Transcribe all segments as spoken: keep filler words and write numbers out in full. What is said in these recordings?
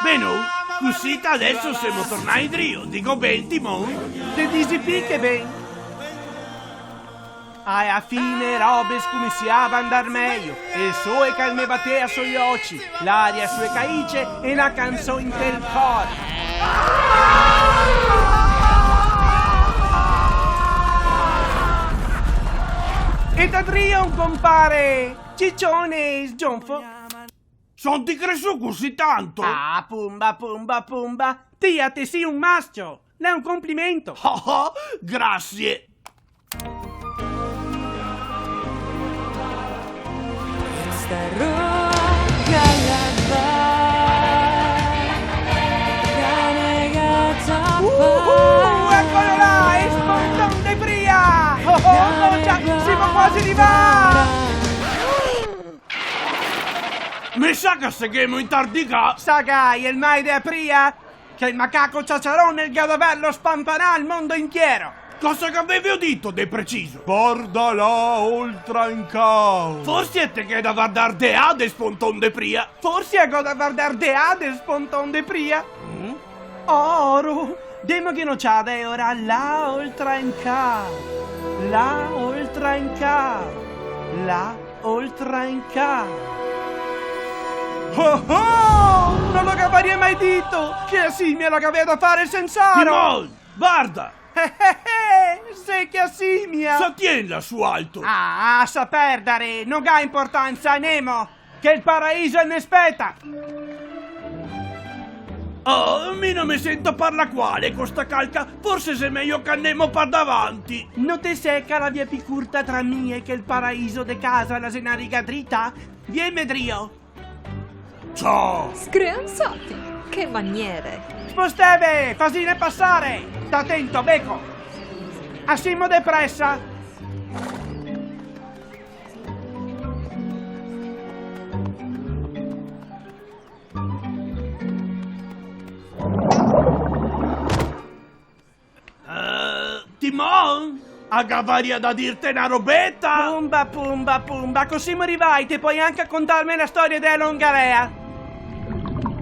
Benon, cusì adeso semo tornai indrio, digo ben, Timon? Te disi pi che ben. A la fine e robe scuminsiava a ndar mejo, e el sole che me batea sui oci, l'aria sue caice e na canson inte el core. E da drio compare Cicione sgionfo. Son ti cresù cusì tanto? Ah, Pumba, Pumba, Pumba, ti a te si un mascio! L'è un complimento! Oh, oh, grasie! Uhu, ecolo là, el sponton de Pria! Oh, oh, oh, già, semo quasi rivà! Me sa che seghemo in tardiga! Sa gai el mai de Pria? Che el macaco ciaciaron el ga da averlo spanpanà el mondo intiero! Cosa che gavevo dito de preciso? Varda là oltre in cao! Forsi te ghè da vardar de là del sponton de Pria! Forsi go da vardar de là del sponton de Pria! Mm? Oro! Demo che nociada e ora là oltre in cao! Là oltre in cao! Là oltre in cao! Oh, oh! No lo gavaria mai dito che la simia la gavea da fare el sensaro! Timon, varda! Eh, eh, eh, se che la simia! Sa tienla su alto! Ah, sa perdare, no ga importansa, nemo! Che el paraiso el ne speta! Oh, mi no me sento par la quale co sta calca, forse xe mejo che andemo par davanti. No te sè che la via pi curta tra mi e che el paraiso de casa la xe na riga drita? Vienme drio. Ciao! Screanzati! Che maniere! Sposteve, fasine pasare! Sta tento, beco! A simo de presa! Eh, Timon? A gavaria da dirte na robeta! Pumba, Pumba, Pumba, co simo rivai te pol anca contarme la storia dela longalea.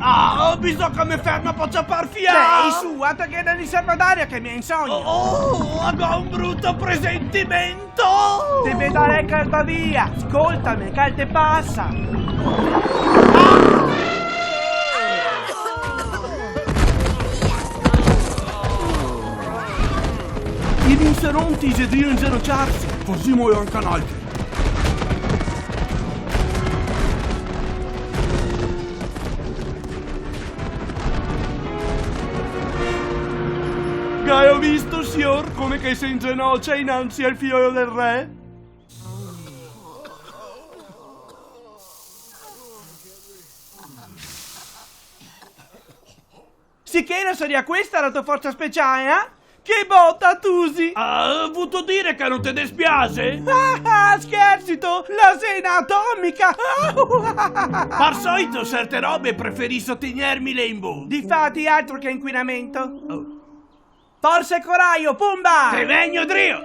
Ah, bisogna che me ferma par ciapar fià! Dai, su, altro che da riserva d'aria che mi insogno! Oh, oh, go un bruto presentimento! Te vedarè che el va via! Scoltame, che el te pasa! I rinseronti xe drio inzenociarse, fasimo anca noaltri. Gało visto, sior, come che se inzenocia inanzi al fiolo del re? Sichero saria questa la to forsa speciale, eh? Che bota, tusi! Ah, vuto dire che no te despiase? Ah, ah, schersito! La sena atomica! Par soito certe robe preferiso tegnermile in bo. Difati, altro che inquinamento. Oh. Forsa e corajo, Pumba! Te vegno drio!